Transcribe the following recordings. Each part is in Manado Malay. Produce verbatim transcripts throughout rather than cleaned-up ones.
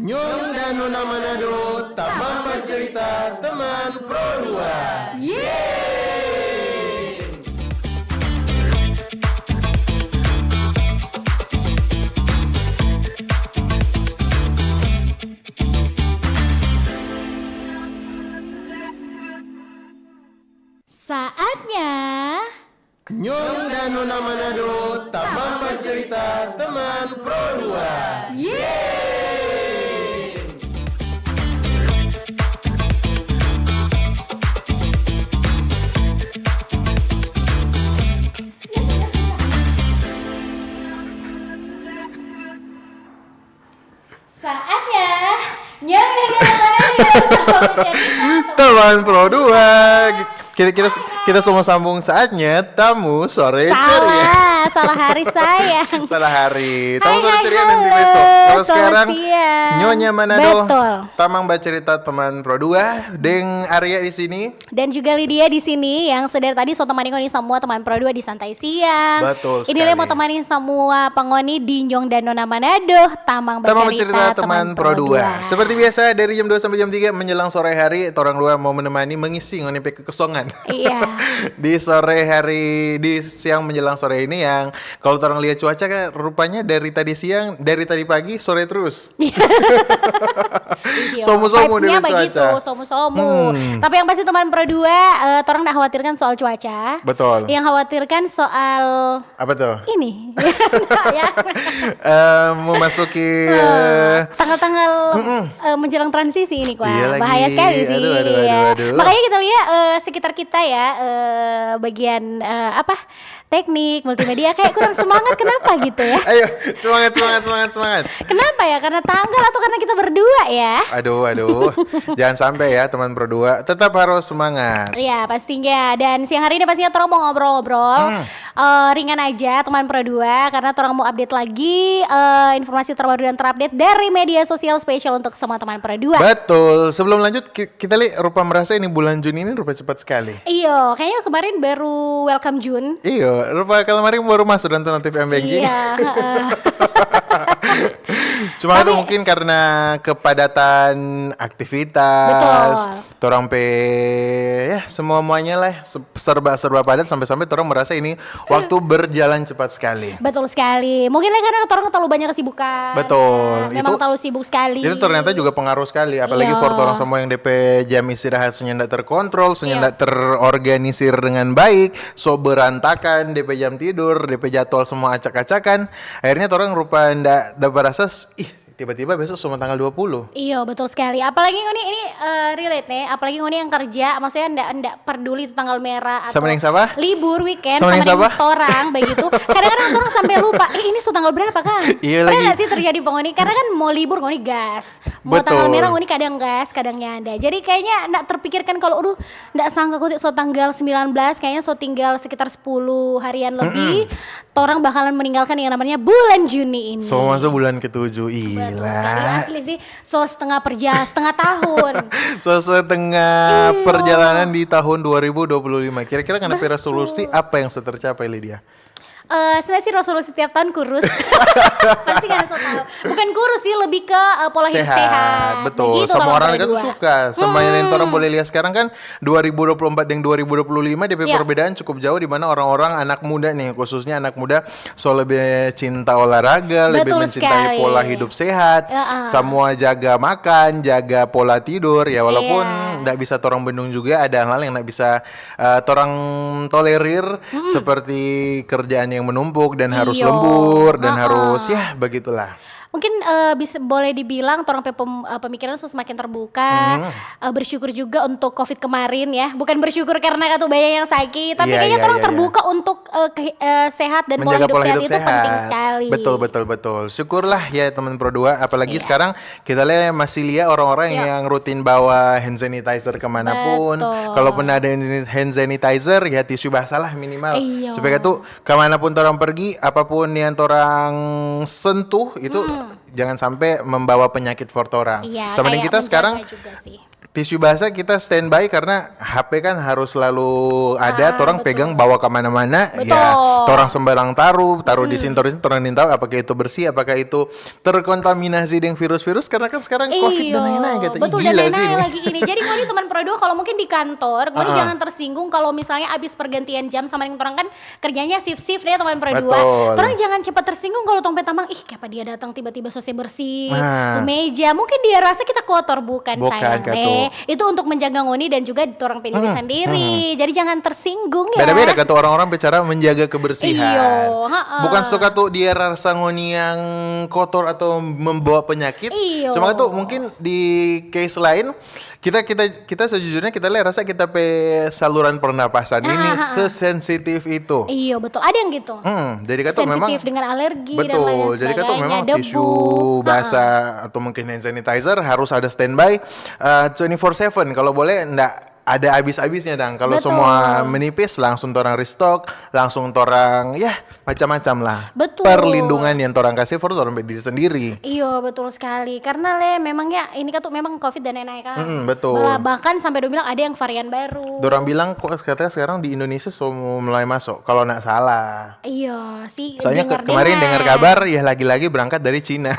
Nyong dan Nona Manado, tamang bacerita teman Pro dua. Yeay! Saatnya Nyong dan Nona Manado, tamang bacerita teman Pro dua. Yeay! Saatnya Nyong dan Nona Manado. Teman Pro dua. Kita, kita, kita semua sambung saatnya tamu sore ceria. Salah, salah hari sayang. Salah hari. Tamu Hai, sore hai, ceria nanti halo. Besok. Kalau Selamat sekarang, siang. Nyonya Manado, Betul. Tamang bacerita teman Pro dua, deng Arya di sini. Dan juga Lydia di sini yang sedari tadi so temani ngoni semua teman Pro dua di santai siang. Betul Ini le sekali. Mau temani semua pa ngoni di Nyong dan Nona Manado, tamang Tamang bacerita bacerita teman teman Pro Pro dua. dua. Seperti biasa, dari jam dua sampai jam tiga menjelang sore hari, torang dua mau menemani, mengisi ngoni pe kekosongan. Iya. Di sore hari, di siang menjelang sore ini yang kalau torang lihat cuaca kan rupanya dari tadi siang, dari tadi pagi, sore terus. Iya. Somu-somu Vibes-nya dulu begitu, cuaca. Somu-somu. Hmm. Tapi yang pasti teman Pro dua, eh, torang nggak khawatirkan soal cuaca. Betul. Yang khawatirkan soal Apa tuh? Ini. Nggak, ya. Eh, memasuki, Eh, eh, tanggal-tanggal, Mm-mm. eh, menjelang transisi ini, Kwa. Iya lagi. Bahaya sekali sih. Aduh, aduh, aduh, Iya. aduh. Makanya kita lihat, eh, sekitar kita ya, eh, bagian, eh, apa, teknik, multimedia kayak kurang semangat. Kenapa gitu ya? Ayo, semangat, semangat, semangat, semangat. Kenapa ya? Karena tanggal atau karena kita berdua ya? Aduh, aduh. Jangan sampai ya, teman Pro dua. Tetap harus semangat. Iya, pastinya. Dan siang hari ini pastinya torang mau ngobrol-ngobrol. Hmm. Eh, ringan aja, teman Pro dua, karena torang mau update lagi, eh, informasi terbaru dan terupdate dari media sosial spesial untuk semua teman Pro dua. Betul. Sebelum lanjut, ki-, kita lihat rupa merasa ini bulan Juni ini rupa cepat sekali. Iyo, kayaknya kemarin baru welcome June. Iyo, rupa kemarin baru masuk dan notif M B G. Iya, heeh. Cuma Tapi itu mungkin karena kepadatan aktivitas, Betul. torang pe, ya, semua-muanya lah, se-, serba-serba padat sampai-sampai torang merasa ini waktu berjalan cepat sekali. Betul sekali. Mungkin lah karena torang terlalu banyak kesibukan. Betul. Ya, memang Itu, terlalu sibuk sekali. itu ternyata juga pengaruh sekali, apalagi Iya. for torang semua yang depe jam istirahat so nyanda terkontrol, so Iya. nyanda terorganisir dengan baik, so berantakan, depe jam tidur, depe jadwal semua acak-acakan. Akhirnya torang rupa nda, nda berasa, s-, ih, tiba-tiba besok cuma tanggal dua puluh. Iyo, betul sekali. Apalagi ngoni ini, eh, relate nih, apalagi ngoni yang kerja, maksudnya ndak, ndak peduli itu tanggal merah atau Sama deng sapa? libur weekend, Sama sama deng deng sapa? torang begitu. Kadang-kadang torang sampai lupa, "Eh, ini so tanggal berapa, Kang?" Iya Pernah lagi. nggak sih terjadi pa ngoni? Karena kan mau libur ngoni gas, mau tanggal Betul. merah ngoni kadang gas, kadang nyanda. Jadi kayaknya ndak terpikirkan kalau, "Aduh, ndak sangka kok so tanggal sembilan belas, kayaknya so tinggal sekitar sepuluh harian lebih." Mm-mm. Torang bakalan meninggalkan yang namanya bulan Juni ini. So masuk bulan ketujuh, Betul sekali, ila. asli sih. So setengah perja-, setengah tahun. So setengah Iya. perjalanan di tahun dua ribu dua puluh lima. Kira-kira ngana pe Betul. resolusi apa yang so tercapai, Lydia? Eh, sebenarnya sih resolusi tiap tahun kurus. Pasti kan so tahu. Bukan kurus sih, lebih ke, eh, pola hidup Sehat, sehat. betul. Begitu Sama teman orang dekat tuh berdua. suka. Sama yang Hmm. orang boleh lihat sekarang kan, dua ribu dua puluh empat deng dua ribu dua puluh lima, depe Iya. perbedaan cukup jauh, di mana orang-orang anak muda nih, khususnya anak muda, so lebih cinta olahraga, lebih Betul mencintai sekali. pola hidup sehat, Heeh. semua jaga makan, jaga pola tidur, ya walaupun Iya. ndak bisa torang bendung juga, ada hal-hal yang ndak bisa, eh, torang tolerir, Mm-mm. seperti kerjaan yang menumpuk dan harus Iyo. lembur dan Heeh. harus, ya, begitulah. Mungkin, eh, bisa, boleh dibilang torang pe pem-, eh, pemikiran so semakin terbuka, Hmm. eh, bersyukur juga untuk covid kemarin ya. Bukan bersyukur karena katu banyak yang sakit, tapi Iya, kayaknya iya, torang iya, iya. terbuka untuk, eh, ke-, eh, sehat dan pola Menjaga hidup pola sehat hidup itu penting sehat. sekali. Betul, betul, betul. Syukurlah ya teman Pro dua, apalagi Iya. sekarang kita le masih lia orang-orang Iya. yang rutin bawa hand sanitizer kemanapun. Betul. Kalaupun ada hand sanitizer, ya tisu basah lah minimal. Iya. Supaya tuh kemanapun torang pergi, apapun yang torang sentuh, itu Hmm. jangan sampai membawa penyakit for torang. Iya, Sama dengan kayak kita menjaga sekarang juga sih. tisu basah kita standby karena H P kan harus selalu ada, Ah, torang betul. Pegang bawa kemana-mana, Betul. Ya, torang sembarang taruh, taruh di sini, taruh di sini, torang nintau apakah itu bersih, apakah itu terkontaminasi dengan virus-virus, karena kan sekarang covid dan Iyo, lain-lain kata. Ih, betul, dan gila sih lain-lain ini. Lagi ini. Jadi ngoni teman Pro dua, kalau mungkin di kantor, ngoni Ah, ah. Jangan tersinggung kalau misalnya abis pergantian jam sama yang orang kan kerjanya shift-shift deh teman Pro dua. Betul. Orang jangan cepat tersinggung kalau tong pe tamang, "Ih, kenapa dia datang tiba-tiba so se bersih Nah. tu meja?" Mungkin dia rasa kita kotor, bukan, Bukan, sayang. Katu. Eh, itu untuk menjaga ngoni dan juga orang pe diri Hmm, sendiri. Jadi jangan tersinggung ya. Beda-beda kata orang-orang bicara menjaga kebersihan. Iyo, ha-ha. Bukan suka tuh dia rasa ngoni yang kotor atau membawa penyakit. Iyo. Cuma tuh mungkin di case lain kita kita kita sejujurnya kita lihat rasa kita pe saluran pernapasan ini Ah, ah, ah. sesensitif itu. Iyo, betul. Ada yang gitu. Hmm, jadi kata memang Sensitif dengan alergi dan Betul. lain Jadi kata sebagainya, memang debu. tisu basah atau mungkin hand sanitizer harus ada standby uh, twenty-four seven. Kalau boleh ndak ada habis-habisnya dang. Kalau Betul. Semua menipis langsung torang restock, langsung torang ya macam-macam lah. Betul. Perlindungan yang torang kasih for torang pe diri sendiri. Iyo, betul sekali. Karena le memang ya ini kan tuh memang covid dan lain-lain kan. Mm-mm, betul. Malah bahkan sampai dong bilang ada yang varian baru. Dorang bilang kok katanya sekarang di Indonesia so mulai masuk kalau nggak salah. Iya sih. Soalnya ke- Dengar-dengar. Kemarin dengar kabar ya lagi-lagi berangkat dari Cina.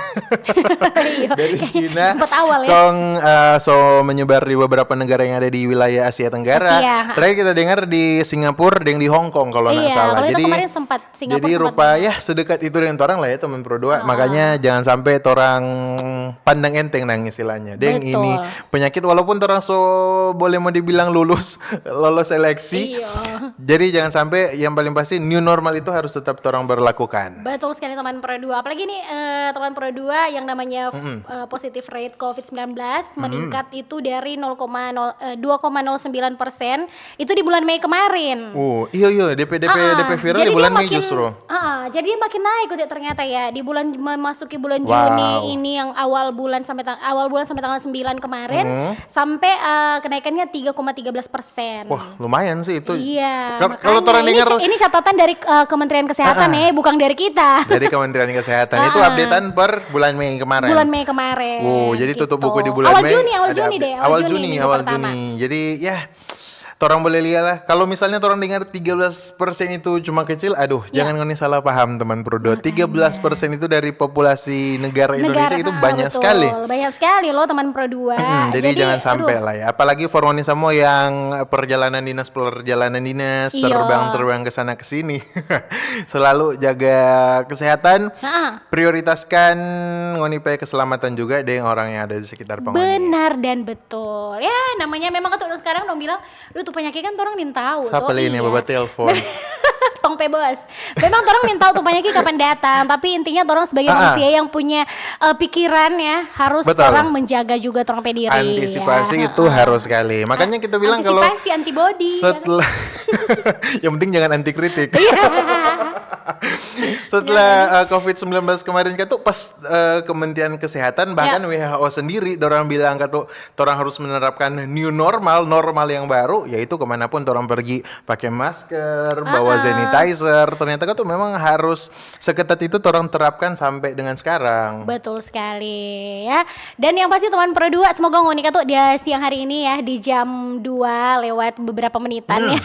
Iya. Dari Cina. Tempat awal ya. Kong uh, so menyebar di beberapa negara yang ada di wilayah Asia Tenggara. Asia, ha. Terakhir kita dengar di Singapura dan di Hong Kong kalau nggak Iya, salah. Kalau itu Jadi kemarin sempat Singapura jadi sempat rupa banget. Ya sedekat itu dengan orang lah ya teman Pro dua. Ah. Makanya jangan sampai orang pandang enteng nang istilahnya. Deng Betul. Ini penyakit walaupun orang so boleh mau dibilang lulus lolos seleksi. Iya. Jadi jangan sampai yang paling pasti new normal itu harus tetap orang berlakukan. Betul sekali teman Pro dua. Apalagi nih eh, teman Pro dua yang namanya eh, positive rate covid sembilan belas meningkat itu dari nol koma nol eh, dua koma nol sembilan persen itu di bulan Mei kemarin. Oh, iya iya, D P D P Ah, D P viral jadi di bulan dia Mei makin, justru. Ah, jadi dia makin naik udah ternyata ya di bulan memasuki bulan Wow. Juni ini yang awal bulan sampai tang- awal bulan sampai tanggal sembilan kemarin sampai eh, kenaikannya tiga koma tiga belas persen. Wah, lumayan sih itu. Iya, Kal- kalau makanya orang ini, dengar ca- ini catatan dari eh, Kementerian Kesehatan Ah, ah. ya, bukan dari kita. Dari Kementerian Kesehatan itu Ah. Updatean per bulan Mei kemarin. Bulan Mei kemarin. Oh, jadi tutup gitu. Buku di bulan Awal Mei. Juni, awal Ada Juni update. deh, Awal Juni, minggu awal pertama. Juni. Jadi ya orang boleh lihat lah. Kalau misalnya orang dengar tiga belas persen itu cuma kecil, aduh, Ya. Jangan ngoni salah paham teman Pro dua. Tiga belas persen itu dari populasi negara Indonesia Negara, itu ah, banyak betul. Sekali. Banyak sekali loh teman Pro dua. Mm-mm, jadi, jangan sampai lah ya. Apalagi for ngoni semua yang perjalanan dinas perjalanan dinas Iya. terbang-terbang ke sana ke sini. Selalu jaga kesehatan. Nah, Prioritaskan ngoni pe keselamatan juga deh orang yang ada di sekitar pengoni. Benar dan betul. Ya, namanya memang kan tuh sekarang dong bilang, "Duh, tuh penyakit kan orang nih tahu." Siapa Tuh, lagi nih iya. Bapak telepon? Tong pe bos. Memang orang nih tahu tuh penyakit kapan datang, tapi intinya orang sebagai Ah, ah. Manusia yang punya eh, pikiran ya, harus Betul. Orang menjaga juga orang pe diri. Antisipasi Ya. Itu harus sekali. Makanya kita bilang kalau Antisipasi antibody. Ya. Setelah yang penting jangan anti kritik. Iya. Setelah uh, covid sembilan belas kemarin kan tuh pas uh, Kementerian Kesehatan bahkan Ya. W H O sendiri orang bilang kan tuh orang harus menerapkan new normal, normal yang baru, yaitu kemanapun orang pergi pakai masker, bawa Ah, ah. Sanitizer. Ternyata kan tuh memang harus seketat itu orang terapkan sampai dengan sekarang. Betul sekali ya. Dan yang pasti teman Pro dua, semoga ngoni tuh di siang hari ini ya di jam dua lewat beberapa menitan ya.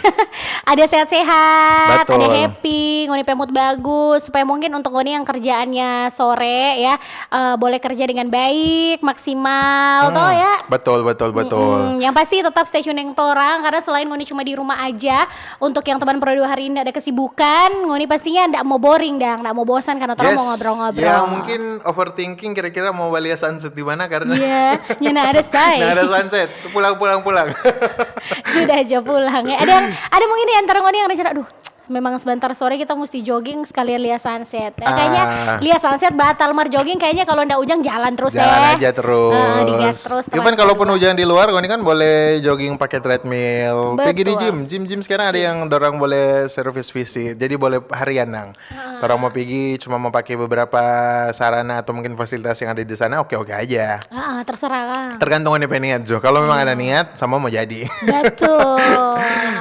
Ada sehat-sehat, Betul. Ada happy, ngoni pe mood bagus supaya mungkin untuk ngoni yang kerjaannya sore ya eh, boleh kerja dengan baik, maksimal Hmm, toh ya. Betul betul betul. Mm, yang pasti tetap stay tune yang torang karena selain ngoni cuma di rumah aja, untuk yang teman Pro dua hari ini ada kesibukan, ngoni pastinya ndak mau boring dong, ndak mau bosan karena orang Yes. Mau ngobrol-ngobrol. Ya mungkin overthinking kira-kira mau balia sunset di mana karena Iya, nyana ada say. Nah ada sunset, pulang pulang pulang. Sudah aja pulang ya. Ada yang ada mungkin di antara ngoni yang rencana, aduh, memang sebentar sore kita mesti jogging sekalian lihat sunset. Ya, kayaknya Ah. Lihat sunset batal mar jogging kayaknya kalau ndak hujan jalan terus Jalan ya. aja terus. Ah, digas terus. Even kalaupun hujan di luar, ngoni kan boleh jogging pakai treadmill. Pergi di Betul. Gym, gym gym sekarang ada yang orang boleh service visit. Jadi boleh harian nang. Orang mau pergi cuma mau pakai beberapa sarana atau mungkin fasilitas yang ada di sana, oke-oke aja. Ah, terserah lah. Tergantung ada niat jo. Kalau memang ada niat, sama mau jadi. Betul.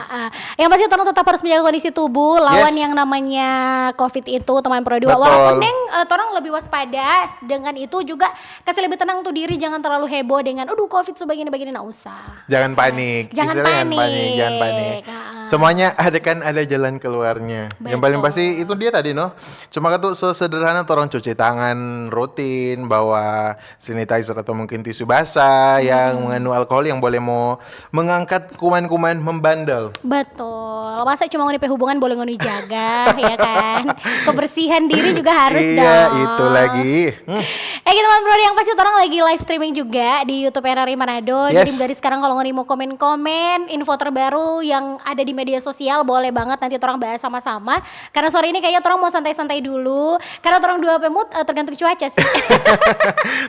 Ah, yang pasti orang tetap harus menjaga kondisi tubuh lawan Yes. yang namanya covid itu, teman Pro dua. Betul. Walaupun, Neng, eh, torang lebih waspada dengan itu juga, kasih lebih tenang tuh diri, jangan terlalu heboh dengan, "Aduh, covid so begini-begini," nah, usah. Jangan panik. Jangan Istilahnya jangan panik. Panik, jangan panik. Ah. Semuanya ada, kan ada jalan keluarnya. Yang paling Betul. pasti itu dia tadi, no. Cuma kan tuh sesederhana torang cuci tangan rutin, bawa sanitizer atau mungkin tisu basah yang Hmm. mengandung alkohol yang boleh mau mengangkat kuman-kuman membandel. Betul. Masa cuma ngoni pe hubungan boleh ngoni jaga, ya kan? Kebersihan diri juga harus Iya, dong. itu lagi. Hmm. Eh, gitu, teman Pro, yang pasti orang lagi live streaming juga di YouTube R R I Manado. Jadi Yes. dari sekarang kalau ngoni mau komen-komen, info terbaru yang ada di media sosial, boleh banget nanti orang bahas sama-sama. Karena sore ini kayaknya orang mau santai-santai dulu. Karena orang dua pe mood, eh, tergantung cuaca sih.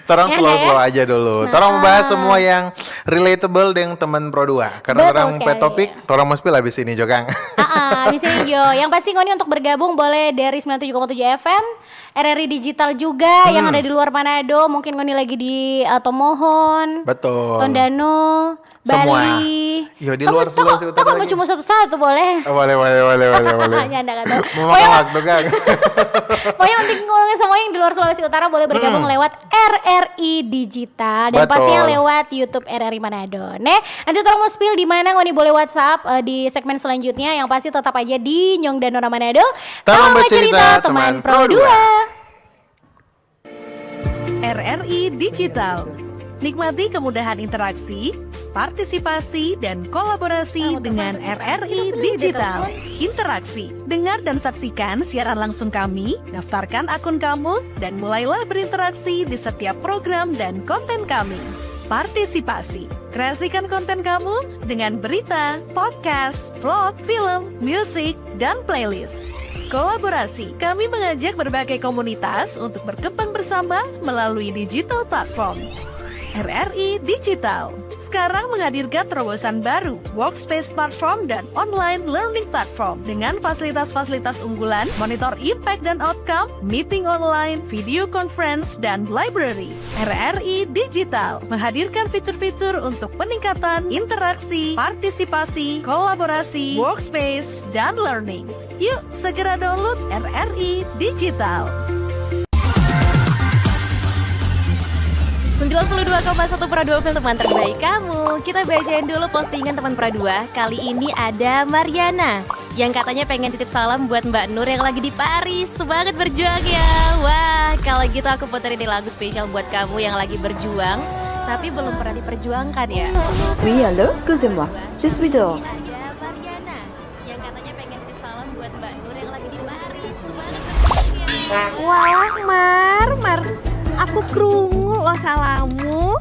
Torang Ya, slow-slow ya? aja dulu. Torang mau bahas Nah. semua yang relatable dengan teman Pro dua. Karena Betul orang pe sekali. topik, torang mau spill habis ini, Jokang. Ah, ah, habis ini, Jo. Yang pasti ngoni untuk bergabung boleh dari sembilan tujuh koma tujuh F M, R R I Digital juga yang Hmm. ada di luar Manado. Mungkin ngoni lagi di, eh, Tomohon, Betul. Tondano, Semua. Bali. Yo, di Kamu luar cakap, Sulawesi Utara cakap mau lagi. cuma satu-satu boleh. Oh, boleh, boleh, boleh, boleh, boleh. Nyanda kan, Mau Pokoknya makan waktu, Kang. Pokoknya penting ngomongnya semua yang di luar Sulawesi Utara boleh bergabung Hmm. lewat R R I Digital dan Betul. pastinya lewat YouTube R R I Manado. Neh, nanti orang mau spill di mana ngoni boleh WhatsApp, eh, di segmen selanjutnya. Yang pasti tetap aja di Nyong dan Nona Manado. Tamang Tamang Bacerita, Bacerita, teman teman Pro Pro dua. dua. R R I Digital. Nikmati kemudahan interaksi, partisipasi, dan kolaborasi dengan R R I Digital. Interaksi. Dengar dan saksikan siaran langsung kami, daftarkan akun kamu, dan mulailah berinteraksi di setiap program dan konten kami. Partisipasi. Kreasikan konten kamu dengan berita, podcast, vlog, film, musik, dan playlist. Kolaborasi. Kami mengajak berbagai komunitas untuk berkembang bersama melalui digital platform. R R I Digital sekarang menghadirkan terobosan baru, workspace platform dan online learning platform dengan fasilitas-fasilitas unggulan, monitor impact dan outcome, meeting online, video conference, dan library. R R I Digital menghadirkan fitur-fitur untuk peningkatan interaksi, partisipasi, kolaborasi, workspace, dan learning. Yuk, segera download R R I Digital. Sembilan puluh dua koma satu Pro dua Film, teman terbaik kamu. Kita bacain dulu postingan teman Pro dua. Kali ini ada Mariana yang katanya pengen titip salam buat Mbak Nur yang lagi di Paris. Semangat berjuang ya. Wah, kalau gitu aku puterin nih lagu spesial buat kamu yang lagi berjuang, tapi belum pernah diperjuangkan ya. Oui, allô, excusez-moi, je suis dehors. Ini ada Mariana yang katanya pengen titip salam buat Mbak Nur yang lagi di Paris. Semangat berjuang ya. Wah, Mar, Mar, aku krungu lo salammu.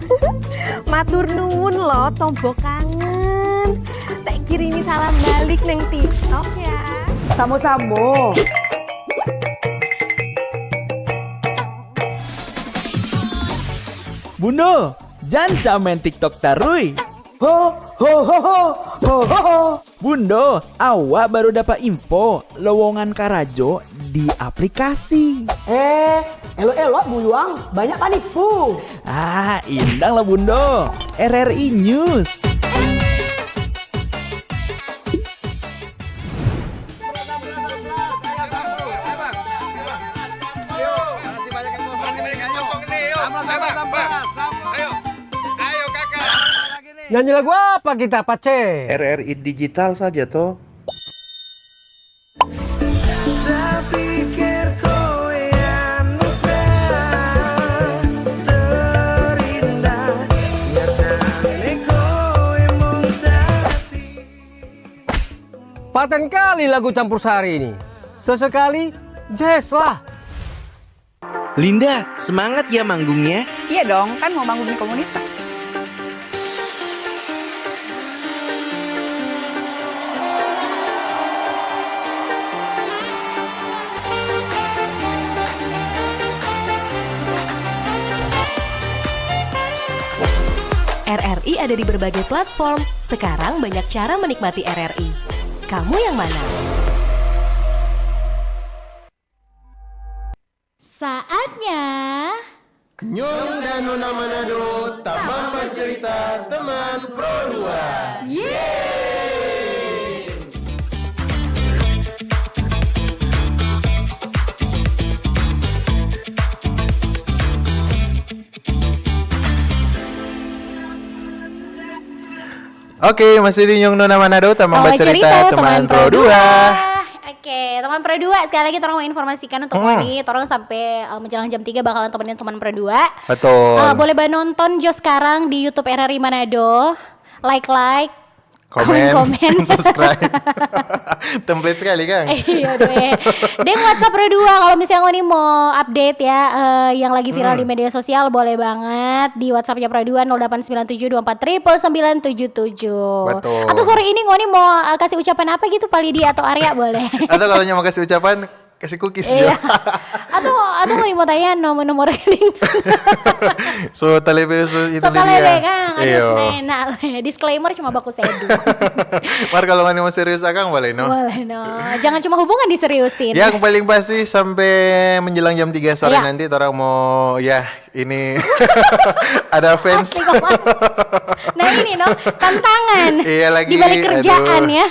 Matur nuwun lo, tombo kangen. Tak kirimi salam balik neng TikTok ya. Samo-samo. Bundo, janca main TikTok tarui. Ho, ho, ho, ho, ho, ho, ho. Bundo, awak baru dapa info lowongan karajo di aplikasi. Eh, elok-elok buyuang, banyak panipu. Ah, indang lah Bundo. R R I News. Nyanyi lagu apa kita, Pace? R R I Digital saja, toh. Paten kali lagu campur sari ini. Sesekali, jazz lah. Linda, semangat ya manggungnya. Iya dong, kan mau manggung di komunitas. R R I ada di berbagai platform. Sekarang banyak cara menikmati R R I. Kamu yang mana? Saatnya Nyong dan Nona Manado, tamang bacerita, teman Pro dua. Yeay! Oke, masih di Nyong Nona Manado, teman Bawa bercerita, cerita, teman teman Pro Pro Dua. Oke, teman Pro Dua, sekali lagi torang mau informasikan untuk Hmm. ngoni, torang sampai eh, menjelang jam tiga bakalan temenin teman Pro Dua. Betul. Eh, boleh banonton jo sekarang di YouTube R R I Manado. Like-like, Komen, komen-komen. Subscribe. Template sekali, Kang. Iya deh. Deng WhatsApp Pro Dua, kalau misalnya ngoni mau update ya, eh, yang lagi viral Hmm. di media sosial, boleh banget di WhatsAppnya Pro Dua, nol delapan sembilan tujuh dua empat triple sembilan tujuh tujuh. Betul. Atau sore ini ngoni mau eh, kasih ucapan apa gitu, Palidi atau Arya, boleh. Atau kalau mau kasih ucapan, kasih cookies Iya. ya. Atau atau ngoni mau tanya nomor-nomor rekening. So talebe, so itu So talebe, dia. Kang. Aduh, Iyo. enak. Disclaimer cuma baku sedu. Mar, kalau ngoni mau serius akang, boleh, no? Boleh, no. Jangan cuma hubungan diseriusin. Yang paling pasti sampai menjelang jam tiga sore Iya. nanti, orang mau, ya, ini ada fans. Asli, Komang. Nah, ini, no, tantangan. Iya, lagi, Di balik kerjaan, aduh. ya.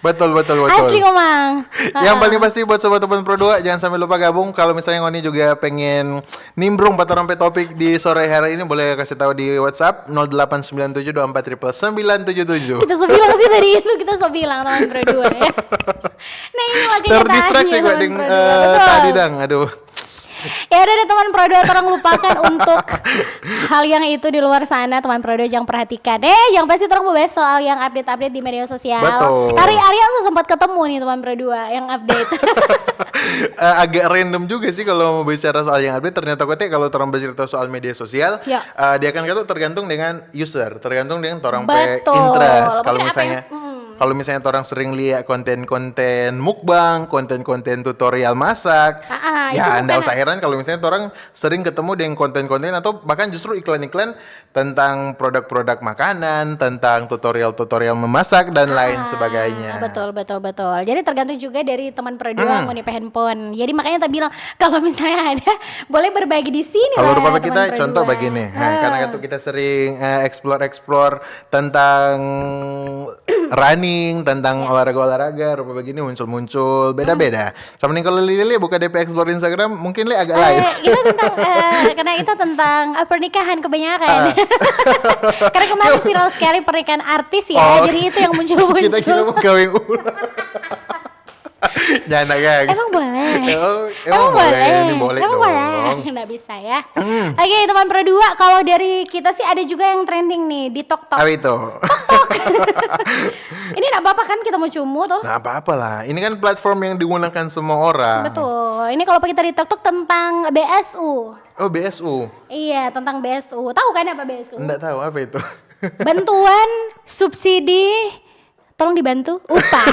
Betul, betul, betul. Asli, Komang. Yang Heeh. paling pasti buat Sobat Teman Pro Dua, jangan sampai lupa gabung. Kalau misalnya ngoni juga pengen nimbrung pa torang pe topik di sore hari ini, boleh kasih tahu di WhatsApp nol delapan sembilan tujuh dua empat triple sembilan tujuh tujuh. Kita so bilang sih tadi itu, kita so bilang, teman Pro Dua, ya. Nah, ini waktunya Terdistraksi tanya, gua teman deng, Pro eh, Dua. Betul. tadi dang, aduh. Ya udah deh, teman Pro Dua, torang lupakan untuk hal yang itu di luar sana, teman Pro Dua, jangan perhatikan. Eh, yang pasti torang mau bahas soal yang update-update di media sosial. Betul. Tadi Arya so sempat ketemu nih, teman Pro Dua, yang update. Eh, agak random juga sih kalau mau bicara soal yang update. Ternyata kote kalau orang bercerita soal media sosial, Ya. eh, dia kan itu tergantung dengan user, tergantung dengan orang pe Betul. interest. Kalau Mungkin apa misalnya, yang, mm. kalau misalnya orang sering lihat konten-konten mukbang, konten-konten tutorial masak, Ah, ah, itu ya ndak bukan usah heran kalau misalnya orang sering ketemu dengan konten-konten atau bahkan justru iklan-iklan tentang produk-produk makanan, tentang tutorial-tutorial memasak dan lain Ah, sebagainya. Betul, betul, betul. Jadi tergantung juga dari teman Pro Dua Hmm. ngoni pe handphone. Jadi makanya kita bilang kalau misalnya ada, boleh berbagi di sini Kalau lah, rupa teman kita Pro contoh Dua. begini, ha, Ah. karena itu kita sering eh, explore-explore tentang running, tentang Ya. olahraga-olahraga, rupa begini muncul-muncul beda-beda. Sama nih kalau Lili buka D P explore Instagram, mungkin le agak lain. Eh, itu tentang eh, karena itu tentang eh, pernikahan kebanyakan. Ah. Karena kemarin viral sekali pernikahan artis ya, Oh. jadi itu yang muncul-muncul. Kita kira mau kawin ulang. Jangan, geng. Emang boleh? Oh, Emang boleh? Ini boleh Emang dong. Boleh? Nggak bisa ya. Hmm. Oke, teman Pro Dua, kalau dari kita sih ada juga yang trending nih di TikTok. Apa itu? Ini nggak apa-apa kan kita mau cumu tuh? Nah, apa-apa lah. Ini kan platform yang digunakan semua orang. Betul. Ini kalau kita di TikTok tentang B S U. Oh, B S U. Iya, tentang B S U. Tahu kan apa B S U? Nggak tahu apa itu. Bantuan subsidi, tolong dibantu, upah.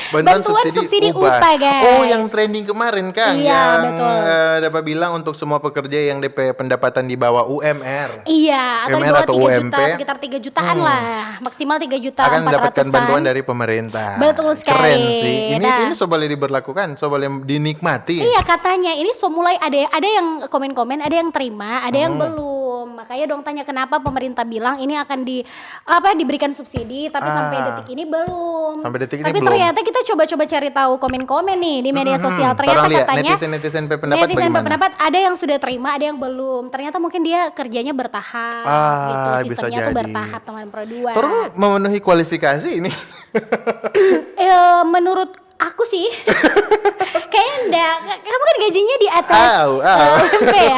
Bantuan, Bantuan subsidi, subsidi upah. upah, guys. Oh, yang trending kemarin kan, Iya, yang betul. eh, dapat bilang untuk semua pekerja yang D P pendapatan di bawah U M R. Iya, atau di U M R bawah atau tiga U M P. Juta, sekitar tiga jutaan Hmm. lah, maksimal tiga juta Akan empat mendapatkan ratusan. Bantuan dari pemerintah. Betul sekali. Keren sih. Ini Nah. ini coba boleh diberlakukan, coba boleh dinikmati. Iya, katanya ini so mulai ada ada yang komen-komen, ada yang terima, ada yang Hmm. Belum. Makanya dong tanya kenapa pemerintah bilang ini akan di apa diberikan subsidi, tapi Ah. sampai detik ini belum. Sampai detik ini Tapi belum. Ternyata kita coba-coba cari tahu komen-komen nih di media Hmm, sosial. Ternyata orang lihat katanya netizen-netizen pe pendapat netizen bagaimana? Berpendapat ada yang sudah terima, ada yang belum. Ternyata mungkin dia kerjanya bertahap Ah, gitu. bisa Sistemnya tuh jadi. Bertahap, teman Pro Dua. Terus memenuhi kualifikasi ini. Eh, menurut aku sih, kayaknya enggak. Kamu kan gajinya di atas Au, au. eh, U M P ya.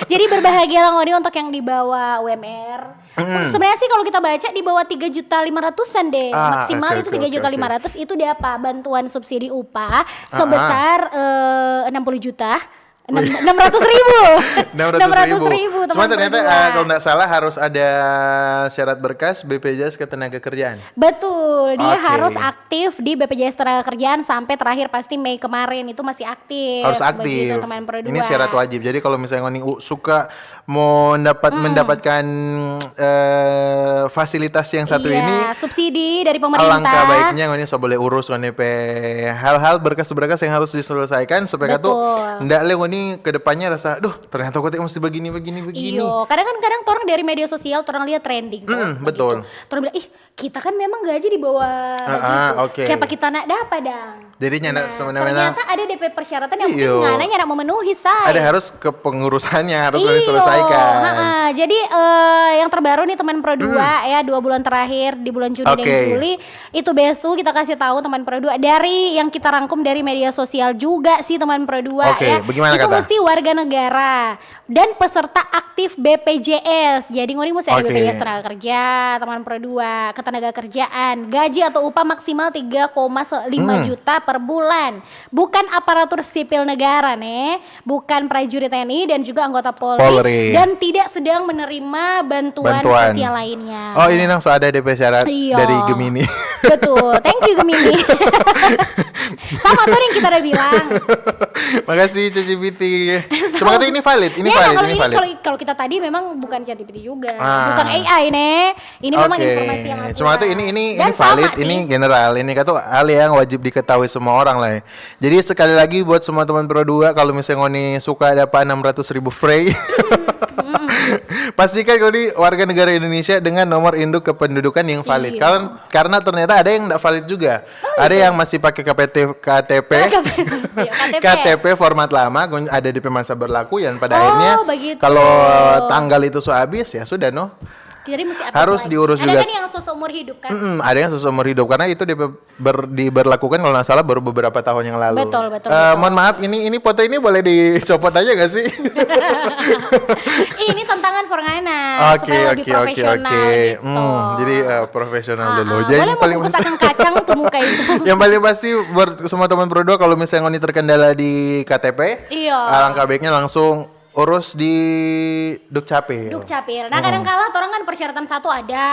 Jadi berbahagialah ngoni untuk yang di bawah U M R. Mm. Sebenarnya sih kalau kita baca di bawah tiga juta lima ratusan deh. Ah, Maksimal oke, itu oke, tiga juta oke, oke. Lima ratus itu dia apa? Bantuan subsidi upah sebesar eh, enam puluh juta. Enam- enam ratus ribu. Enam ratus ribu. Enam ratus ribu, Cuma teman ternyata Pro Dua. Eh, kalau nggak salah harus ada syarat berkas B P J S Ketenagakerjaan. Betul, dia Oke. Harus aktif di B P J S Ketenagakerjaan sampai terakhir pasti Mei kemarin itu masih aktif. Harus aktif. Begitu, teman Pro Ini Dua. Syarat wajib. Jadi kalau misalnya ngoni u- suka mau dapat mendapatkan eh, fasilitas yang satu Iya, ini, subsidi dari pemerintah. alangkah baiknya ngoni so boleh urus ngoni pe hal-hal berkas-berkas yang harus diselesaikan supaya katu Betul. ndak le ngoni ke depannya rasa, "Duh, ternyata kote mesti begini, begini, begini." Iyo, kadang kan kadang orang dari media sosial orang lihat trending tuh, Mm, begitu. betul. Orang bilang, "Ih, kita kan memang gaji di bawah Ah, begitu. ah, oke. Kenapa kita nak dapat dang?" Jadi nyanda Nah, semena-mena ternyata ada D P persyaratan yang mungkin Iyo. ngana nyanda memenuhi, say. Ada harus ke pengurusannya harus Iyo, diselesaikan. Ha-ha. Jadi eh, yang terbaru nih teman Pro dua ya, dua bulan terakhir di bulan Juni dan Oke. Juli itu, besu kita kasih tahu teman Pro dua dari yang kita rangkum dari media sosial juga sih teman Pro dua Oke, ya. bagaimana Itu kata? Mesti warga negara dan peserta aktif B P J S. Jadi ngoni mesti ada Oke. B P J S tenaga kerja, teman Pro dua, ketenaga kerjaan, gaji atau upah maksimal tiga koma lima Hmm. juta per bulan. Bukan aparatur sipil negara nih, bukan prajurit T N I dan juga anggota Polri, Polri. Dan tidak sedang menerima bantuan, Bantuan. Sosial lainnya. Oh, ini langsung ada D P syarat Iya. Dari Gemini. Betul, thank you Gemini. Sama tuh yang kita udah bilang. Makasih ChatGPT. Cuma kata ini valid, ini Ya, valid, kalau ini ini valid. kalau, kalau kita tadi memang bukan ChatGPT juga, Ah. bukan A I nih. Ini memang Oke. Informasi yang akurat. Cuma tuh ini ini Dan ini valid, sama ini sih. General, ini kata hal yang wajib diketahui semua orang lah ya. Jadi sekali lagi buat semua teman Pro dua, kalau misalnya ngoni suka dapat enam ratus ribu free, pastikan ngoni warga negara Indonesia dengan nomor induk kependudukan yang valid. Iya. Karena karena ternyata ada yang nggak valid juga. Ada yang masih pakai K P T, K T P, Iya, K T P. K T P format lama, ada D P masa berlaku yang pada Oh, akhirnya begitu. Kalau tanggal itu so habis ya sudah no. Jadi mesti update Harus lagi. diurus Ada juga. Kan yang seumur hidup kan? Mm-mm, ada yang seumur hidup karena itu di ber, diberlakukan kalau nggak salah baru beberapa tahun yang lalu. Betul, betul, Eh, betul. Mohon maaf, ini ini foto ini boleh dicopot aja gak sih? Ini tantangan for ngana Oke, supaya lebih oke, oke, profesional oke. Gitu. Hmm, jadi eh, profesional Ah, dulu. ah. Jadi Boleh paling membungkus akan kacang tuh muka itu. Yang paling pasti buat semua teman Pro dua kalau misalnya ngoni terkendala di K T P, Iya. alangkah baiknya langsung urus di Dukcapil. Dukcapil. Nah, kadang kala orang kan persyaratan satu ada.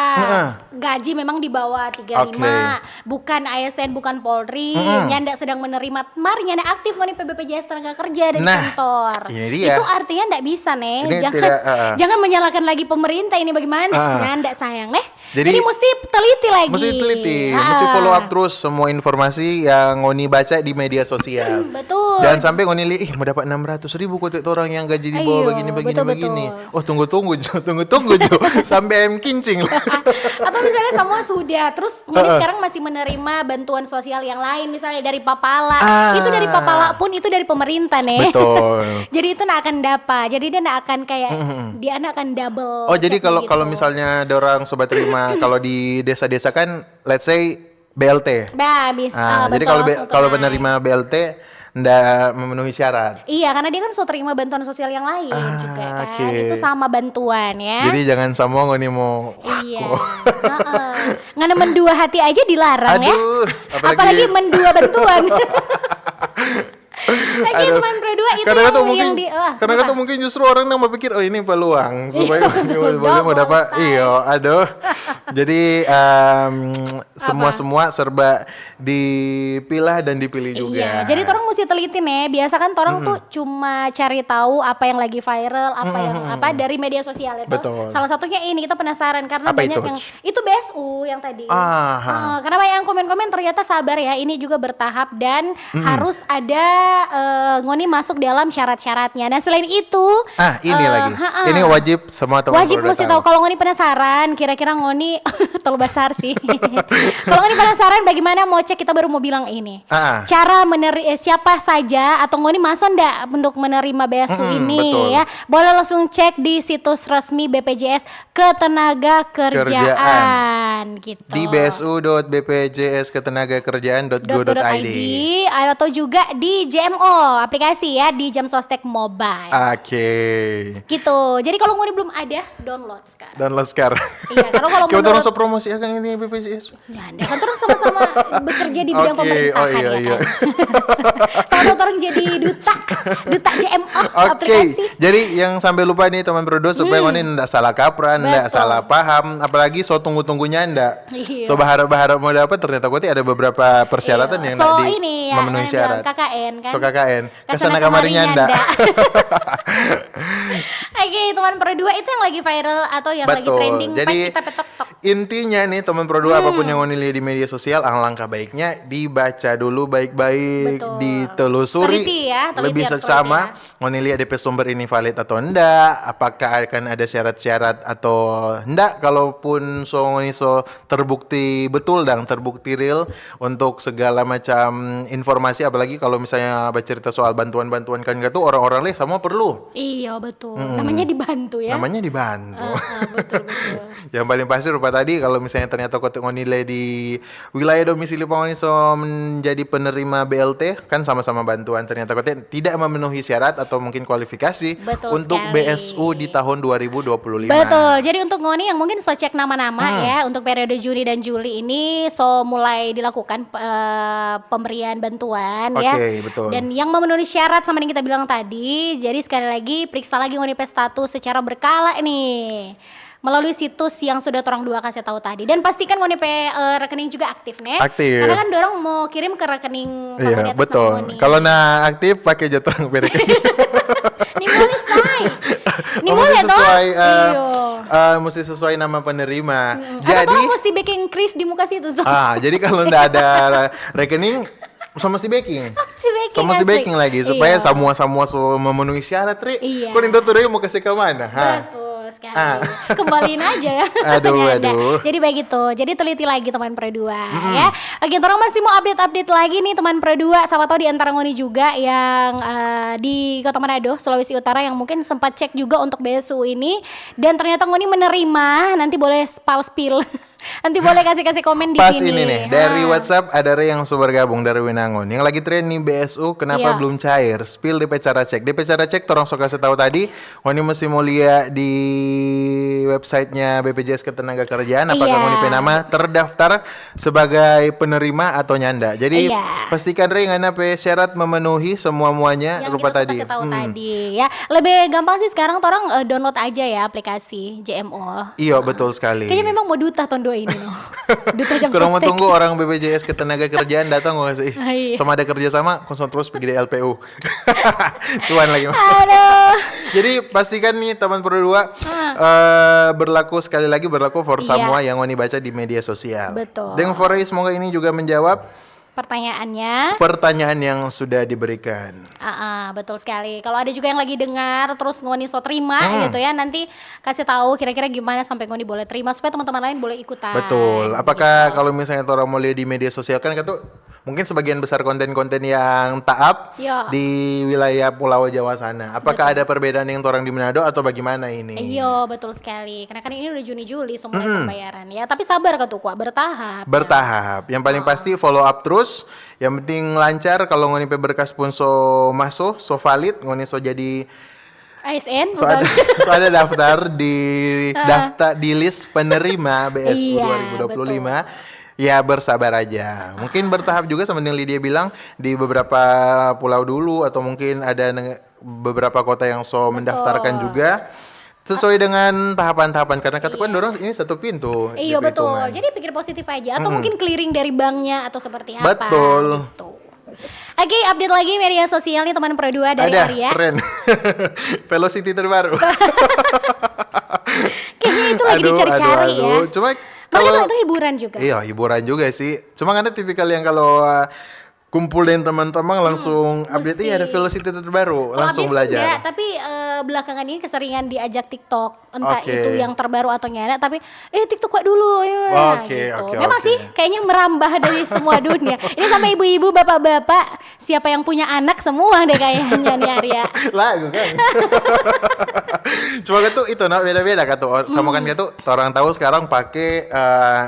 Gaji memang di bawah tiga lima. Bukan A S N, bukan Polri. Nyanda sedang menerima. Mar, nyanda aktif ngoni P B P J S tenaga kerja dari Nah, kantor. Ini dia. Itu artinya ndak bisa nih. Ini Jangan, tidak, uh, uh. Jangan menyalahkan lagi pemerintah ini bagaimana. Uh. Nyanda sayang nih. Jadi, Jadi, mesti teliti lagi. Mesti teliti, Ah. mesti follow up terus semua informasi yang ngoni baca di media sosial. Hmm, betul. Jangan sampai ngoni lihat, ih, mau dapat enam ratus ribu kote orang yang gaji di bawah Ayo, begini, begini, betul, begini. betul. Oh, tunggu, tunggu, Jo, tunggu, tunggu, Jo. Sampai ayam kincing lah. Atau misalnya semua sudah, terus ngoni sekarang masih menerima bantuan sosial yang lain, misalnya dari papala. Ah. Itu dari papala pun itu dari pemerintah nih. Betul. Jadi itu ndak akan dapat. Jadi dia ndak akan kayak dia ndak akan double. Oh, jadi check kalau gitu. Kalau misalnya dorang Sobat Terima, kalau di desa-desa kan, let's say, B L T. Bah, bisa. Ah, Ah, jadi betul, kalau B- langsung kalau tunai. Penerima B L T ndak memenuhi syarat. Iya, karena dia kan so terima bantuan sosial yang lain Ah, juga kan. oke. Itu sama bantuan ya. Jadi jangan sama ngoni mau. Iya. Heeh. Ngana mendua hati aja dilarang ya. Aduh, Apalagi mendua bantuan. Lagi Aduh. Teman Pro dua itu Kadang yang, kata mungkin, yang di oh, kadang apa? Kata mungkin justru orang yang mau pikir, oh, ini peluang supaya Iya, boleh mau double, dapat. say. Iyo, aduh. Jadi em, semua semua serba dipilah dan dipilih juga. Iya, jadi orang mesti teliti nih. Biasa kan orang tuh cuma cari tahu apa yang lagi viral, apa yang apa dari media sosial itu. Betul. Salah satunya ini kita penasaran karena Apa banyak itu? Yang itu B S U yang tadi. Aha. Eh, karena banyak yang komen-komen ternyata sabar ya. Ini juga bertahap dan harus ada eh, ngoni masuk dalam syarat-syaratnya. Nah, selain itu Ah, ini eh, lagi. ha-ha. Ini wajib semua teman Wajib Pro dua mesti tahu kalau ngoni penasaran kira-kira ngoni terlalu besar sih. Kalau ngoni penasaran bagaimana mau cek kita baru mau bilang ini. Ah. Cara meneri eh, siapa saja atau ngoni maso ndak untuk menerima B S U Mm-mm, ini betul. Ya. Boleh langsung cek di situs resmi B P J S Ketenaga Kerjaan gitu. Di B S U dot B P J S ketenagakerjaan dot go dot I D. Atau juga di J M O aplikasi ya di Jam Sostek Mobile. Oke. Gitu. Jadi kalau ngoni belum ada, download sekarang. Download sekarang. Iya, karena kalau Kita orang menurut so promosi kan ini B P J S. Ya, anda kan orang sama-sama bekerja di bidang Oke, pemerintahan oh iya, ya iya. Kan? Sama orang jadi duta, duta J M O Oke, aplikasi. Jadi yang sampai lupa nih teman Pro dua supaya ngoni ndak salah kaprah, ndak Betul. Salah paham, apalagi so tunggu-tunggunya ndak. Iya. So berharap-berharap mau dapat ternyata kok ada beberapa persyaratan Iya. yang So, ndak di, ini ya, memenuhi kan syarat. Bilang K K N kan. So K K N. Kesana Kesana kamarinya kemarinya ndak. Oke, teman Pro dua itu yang lagi viral atau yang lagi Betul. Trending Jadi, pas kita petok-tok. Intinya nih, teman Pro dua, apapun yang ngoni lia di media sosial, alangkah baiknya dibaca dulu baik-baik, Betul. Ditelusuri Teliti ya, teliti lebih harus seksama. Teliti ya. Ngoni lia depe sumber ini valid atau ndak, apakah akan ada syarat-syarat atau ndak. Kalaupun so ngoni so terbukti betul dan terbukti real untuk segala macam informasi, apalagi kalau misalnya bercerita soal bantuan-bantuan kan gitu, orang-orang leh semua perlu. Iya, betul. Namanya dibantu ya. Namanya dibantu. Ah, betul, betul. Yang paling pasti rupa tadi, kalau misalnya ternyata kote ngoni le di wilayah domisili pa ngoni so menjadi penerima B L T, kan sama-sama bantuan, ternyata kote tidak memenuhi syarat atau mungkin kualifikasi Betul untuk sekali. B S U di tahun dua ribu dua puluh lima. Betul. Jadi untuk ngoni yang mungkin so cek nama-nama ya, untuk periode Juni dan Juli ini so mulai dilakukan eh, pemberian bantuan ya. Oke, betul. Dan yang memenuhi syarat sama yang kita bilang tadi, jadi sekali lagi periksa lagi ngoni pe status secara berkala nih melalui situs yang sudah torang dua kasih tahu tadi. Dan pastikan ngoni pe eh, rekening juga aktif nih. Aktif. Karena kan dorang mau kirim ke rekening Iya, ngoni atas betul. nama ngoni. Kalau na aktif, pakai jo torang pe rekening. Ni boleh sai. Ni Oh, boleh mesti toh? sesuai, eh, Iyo. eh, mesti sesuai nama penerima. Atau Jadi, torang mesti bikin kris di muka situ so. Ah, jadi kalau ndak ada rekening, so mesti backing. Mesti backing So mesti asli. Backing lagi supaya Iya. Samua-samua so memenuhi syarat, Ri. Iya. Ko ning tau tu, Ri, mo kase ka mana? Ha. Betul sekali. Ah. Kembaliin aja ya. Aduh, Nyanda. Aduh. Jadi begitu. Jadi teliti lagi teman Pro dua ya. Oke, torang masih mau update-update lagi nih teman Pro dua. Siapa tahu di antara ngoni juga yang eh, di Kota Manado, Sulawesi Utara yang mungkin sempat cek juga untuk B S U ini dan ternyata ngoni menerima, nanti boleh spal spill. Nanti boleh kasih-kasih komen di Pas sini. Ini nih, dari Ah. WhatsApp ada Ri yang so bergabung dari Winangun. Yang lagi trend nih B S U, kenapa Iya. Belum cair? Spill depe cara cek. Depe cara cek, torang so kase tau tadi, ngoni mesti mo lia di websitenya B P J S Ketenagakerjaan, apakah Iya. Ngoni pe nama terdaftar sebagai penerima atau nyanda. Jadi, Iya. Pastikan, Ri, ngana pe syarat memenuhi semua-muanya Yang rupa kita so tadi. Kasih tahu Hmm. tadi ya. Lebih gampang sih sekarang torang eh, download aja ya aplikasi J M O. Iyo, betul sekali. Kayaknya memang mo duta tahun dua ini no. Duta jam Kurang mau sostek. Tunggu orang B P J S Ketenagakerjaan datang, mau ngasih. Ah, iya. Sama ada kerjasama, kosong terus pergi di L P U. Cuan lagi, Mas. Aduh. Jadi, pastikan nih, teman Pro dua, eh, berlaku, sekali lagi berlaku for Iya. Samua yang ngoni baca di media sosial. Betul. Deng for Ri, semoga ini juga menjawab Pertanyaannya. Pertanyaan yang sudah diberikan. Ah, ah, betul sekali. Kalau ada juga yang lagi dengar, terus ngoni so terima Hmm. gitu ya, nanti kasih tahu kira-kira gimana sampai ngoni boleh terima supaya teman-teman lain boleh ikutan. Betul. Apakah Gitu. Kalau misalnya orang mau lihat di media sosial kan, kata mungkin sebagian besar konten-konten yang taap Ya. Di wilayah Pulau Jawa sana. Apakah Betul. Ada perbedaan yang orang di Manado atau bagaimana ini? Iyo, betul sekali. Karena kan ini udah Juni Juli semua Mm-mm. pembayaran ya. Tapi sabar katu kwa, bertahap. Bertahap. Yang paling Ah. Pasti follow up terus. Yang penting lancar. Kalau ngoni pe berkas pun so maso, so valid, ngoni so jadi A S N, so bukan? Ada, so ada daftar di Ah. Daftar di list penerima B S U Iya, dua ribu dua puluh lima. Ya, bersabar aja. Mungkin bertahap juga sama yang Lydia bilang, di beberapa pulau dulu, atau mungkin ada neng- beberapa kota yang so mendaftarkan juga. Sesuai dengan tahapan-tahapan, karena kata kan Iya. Dorong ini satu pintu. Iyo, Depe betul. hitungan. Jadi pikir positif aja. Atau Mm-mm. Mungkin clearing dari banknya atau seperti apa. Betul. Gitu. Oke, update lagi media sosial nih teman Pro dua dari Ada, Arya. Keren. Velocity terbaru. Kayaknya itu lagi dicari-cari ya. Cuma Tapi kalau itu hiburan juga. Iya, hiburan juga sih. Cuma kan ada tipikal yang kalau uh, kumpul dengan teman-teman langsung update, Mesti. Iya, ada velocity terbaru, Kalau langsung update sih belajar. Enggak, tapi eh, belakangan ini keseringan diajak TikTok. Entah Oke. Itu yang terbaru atau nyanda, tapi eh TikTok kwa dulu ya, Oke, gitu. Oke, Memang oke. Sih kayaknya merambah dari semua dunia. Ini sampai ibu-ibu, bapak-bapak, siapa yang punya anak semua deh kayaknya nih Arya. Lagu kan. Cuma kan tuh itu nah beda-beda kan tuh. Sama kan tuh orang tahu sekarang pakai eh,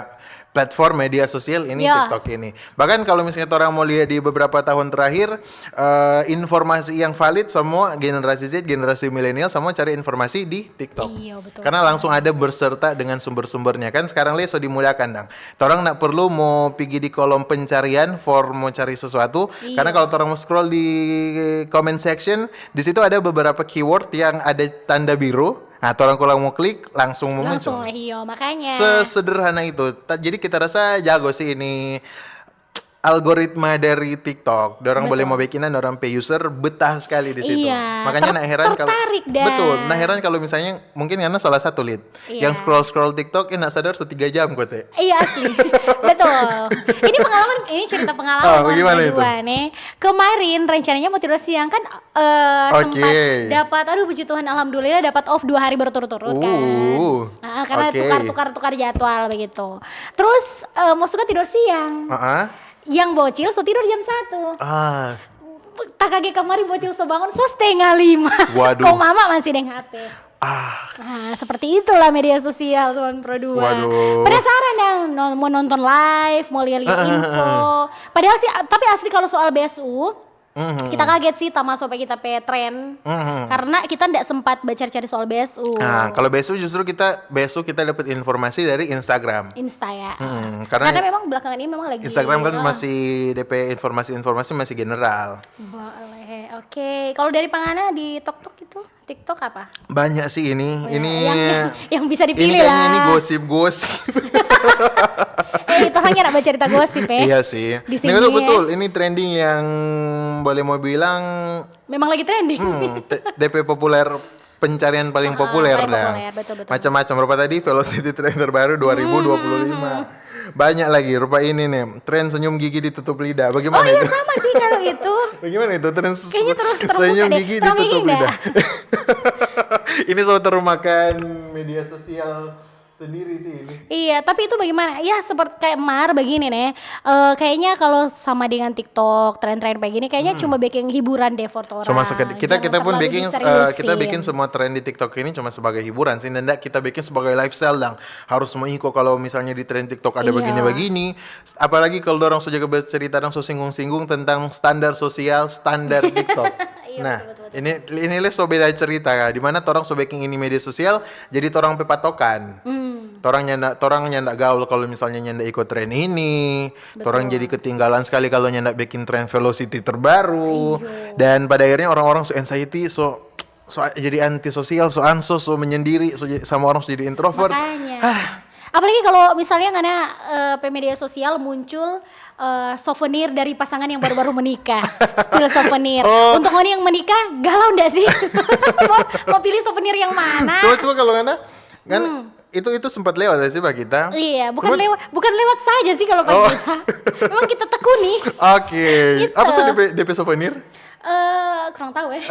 platform media sosial ini Ya. TikTok ini. Bahkan kalau misalnya orang mau lihat di beberapa tahun terakhir eh, informasi yang valid semua generasi Z, generasi milenial semua cari informasi di TikTok. Iya, betul Karena langsung ada berserta dengan sumber-sumbernya kan sekarang le so dimudahkan dang. Orang nggak perlu mau pergi di kolom pencarian for mau cari sesuatu. Iya. Karena kalau orang mau scroll di comment section, di situ ada beberapa keyword yang ada tanda biru. Nah, orang kalau mau klik langsung mau Langsung muncul. Iya, makanya. Sesederhana itu. Ta- Jadi kita rasa jago sih ini algoritma dari TikTok. Dorang boleh mau bikin, dorang pe user betah sekali di situ. Iya, makanya ter- nak heran kalau, tertarik deh. Betul, nak heran kalau misalnya mungkin karena salah satu lead. Iya. Yang scroll-scroll TikTok, eh, nak sadar so tiga jam kote. Iya, asli. Betul. Ini pengalaman, ini cerita pengalaman. Ah, bagaimana itu? Nih. Kemarin rencananya mau tidur siang kan, eh, sempat dapat, aduh puji Tuhan, alhamdulillah dapat off dua hari berturut-turut kan. Uh, ah, karena tukar-tukar-tukar jadwal begitu. Terus, eh, mau suka tidur siang. Yang bocil so tidur jam satu. Ah. Takage kamari bocil so bangun so setengah lima. Waduh. Kong mama masih deng H P. Ah. Nah, seperti itulah media sosial, teman Pro dua. Waduh. Penasaran dong, no-, mau nonton live, mau lihat-lihat info. Padahal sih, tapi asli kalau soal B S U, kita kaget sih, tama sampai kita pe tren. Karena kita ndak sempat baca cari soal B S U. Nah, kalau B S U justru kita, B S U kita dapat informasi dari Instagram. Insta ya. Karena memang belakangan ini memang lagi Instagram kan masih D P informasi-informasi masih general. Boleh, oke. Kalau dari Pangana di TikTok itu, TikTok apa? Banyak sih ini. Oh, ya. Ini yang, yang bisa dipilih ini kayaknya lah. Ini gosip-gosip. Eh, itu hanya nak baca cerita gosip, eh. Iya sih. Di sini betul, ini trending yang boleh mau bilang memang lagi trending. Hmm, D P populer, pencarian paling populer dah. Paling populer, betul, betul. Macam-macam. Rupa tadi velocity trend terbaru dua ribu dua puluh lima. Banyak lagi, rupa ini nih, tren senyum gigi ditutup lidah. Bagaimana itu? Oh iya, sama sih kalau itu. Bagaimana itu, tren senyum gigi ditutup lidah? Kayaknya terus terbuka deh. Ini selalu termakan media sosial sendiri sih ini. Iya, tapi itu bagaimana? Ya, seperti kayak Mar begini nih. Eh, kayaknya kalau sama dengan TikTok, tren-tren begini, kayaknya cuma bikin hiburan deh for orang. Cuma sekedar, kita, kita pun bikin, eh, kita bikin semua tren di TikTok ini cuma sebagai hiburan sih. Ndak kita bikin sebagai lifestyle dang. Harus mau iko kalau misalnya di tren TikTok ada begini-begini. Apalagi kalau dorang so jaga bercerita, dorang so singgung-singgung tentang standar sosial, standar TikTok. Iya, nah, betul, betul, betul. Ini, ini le so beda cerita ya. Di mana torang so bikin ini media sosial, jadi torang pe patokan. Hmm. Torang nyanda, torang nyanda gaul kalau misalnya nyanda iko tren ini. Betul. Torang jadi ketinggalan sekali kalau nyanda bikin tren velocity terbaru. Iyo. Dan pada akhirnya orang-orang so anxiety, so so jadi antisosial, so ansos, so menyendiri, so jadi, sama orang so jadi introvert. Makanya. Ah. Apalagi kalau misalnya ngana, eh, pe media sosial muncul, eh, souvenir dari pasangan yang baru-baru menikah, spill souvenir. Oh. Untuk ngoni yang menikah, galau ndak sih? Mau, mau pilih souvenir yang mana? Coba, coba kalau ngana, kan itu, itu sempat lewat ya sih, Pak, kita. Iya, bukan lewat, bukan lewat saja sih kalau Pak, kita. Memang kita tekuni. Oke. Gitu. Apa sih D P, D P souvenir? Eh, kurang tahu ya.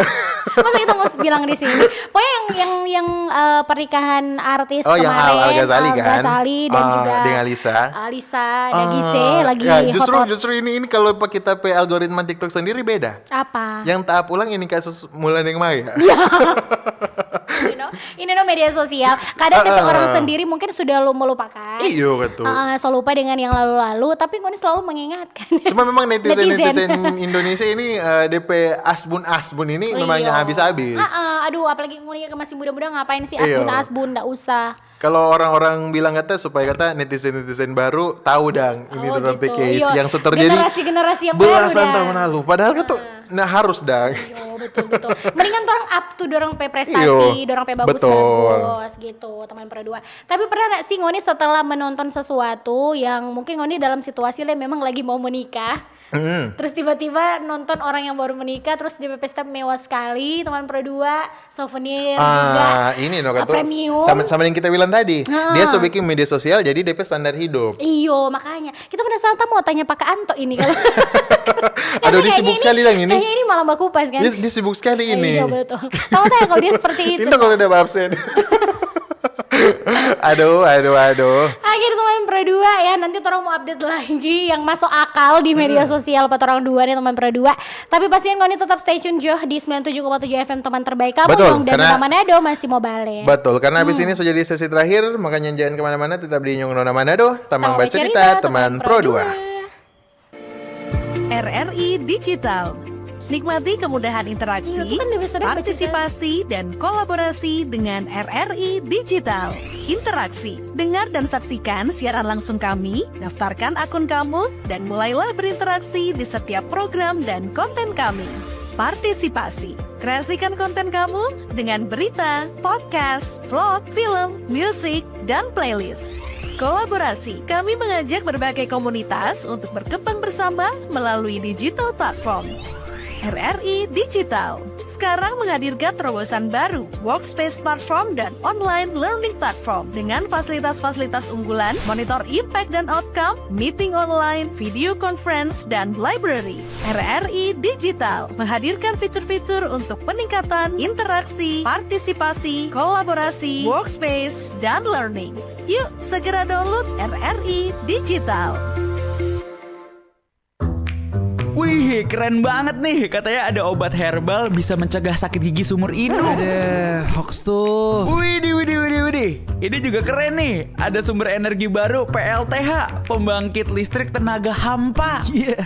Masa kita mau bilang di sini? Pokoknya yang, yang, yang, eh, pernikahan artis kemarin, Al Ghazali kan? Al Ghazali dan juga Alisa. Alisa dan Gise lagi hot. Ya, justru, justru ini, ini kalau pa kita pe algoritma TikTok sendiri beda. Apa? Yang ta up ulang ini kasus Mulan deng Maya. Ya. You know, ini no media sosial. Kadang kita orang sendiri mungkin sudah lu melupakan. Iyo, betul. Ah, so lupa dengan yang lalu-lalu, tapi ngoni selalu mengingatkan. Cuma memang netizen, netizen Indonesia ini, eh, D P asbun-asbun ini memang yang habis-habis. Heeh, aduh, apalagi ngoni yang masih muda-muda, ngapain sih asbun-asbun, ndak usah. Kalau orang-orang bilang kata supaya kata netizen-netizen baru tahu dang ini dorang pe case yang so terjadi generasi-generasi yang baru belasan tahun lalu. Padahal kata, nah, harus dang. Iyo, betul, betul. Mendingan dorang up to dorang pe prestasi, dorang pe bagus-bagus gitu, teman Pro dua. Tapi pernah nggak sih ngoni setelah menonton sesuatu yang mungkin ngoni dalam situasi le memang lagi mau menikah, terus tiba-tiba nonton orang yang baru menikah, terus dia pesta mewah sekali, teman Pro dua, souvenir juga, ini no, premium. Sama, sama yang kita bilang tadi, dia so bikin media sosial jadi D P standar hidup. Iyo, makanya. Kita penasaran, kita mau tanya Pak Anto ini kalau. Aduh, dia sibuk sekali dang ini. Kayaknya ini malam bakupas kan? Dia, dia sibuk sekali ini. Iya, betul. Kamu tanya kalau dia seperti itu. Itu kalau udah absen. Aduh, aduh, aduh. Oke, teman Pro dua ya, nanti torang mau update lagi yang masuk akal di media sosial pa torang dua nih, teman Pro dua. Tapi pastikan ngoni tetap stay tune jo di sembilan tujuh koma tujuh F M, teman terbaik kamu. Betul, dong, dan karena Nona Manado masih mau bale. Betul, karena habis ini so jadi sesi terakhir, makanya jangan kemana-mana, tetap di Nyong Nona Manado, tamang bacerita, teman Pro dua. R R I Digital. Nikmati kemudahan interaksi, partisipasi, dan kolaborasi dengan R R I Digital. Interaksi. Dengar dan saksikan siaran langsung kami, daftarkan akun kamu, dan mulailah berinteraksi di setiap program dan konten kami. Partisipasi. Kreasikan konten kamu dengan berita, podcast, vlog, film, musik, dan playlist. Kolaborasi. Kami mengajak berbagai komunitas untuk berkembang bersama melalui digital platform. R R I Digital sekarang menghadirkan terobosan baru, workspace platform dan online learning platform dengan fasilitas-fasilitas unggulan, monitor impact dan outcome, meeting online, video conference, dan library. R R I Digital menghadirkan fitur-fitur untuk peningkatan interaksi, partisipasi, kolaborasi, workspace, dan learning. Yuk, segera download R R I Digital. Wih, keren banget nih. Katanya ada obat herbal bisa mencegah sakit gigi seumur hidup. Ada hoax tuh. Widih, widih, widih, widih. Ini juga keren nih. Ada sumber energi baru P L T H, pembangkit listrik tenaga hampa. Iya,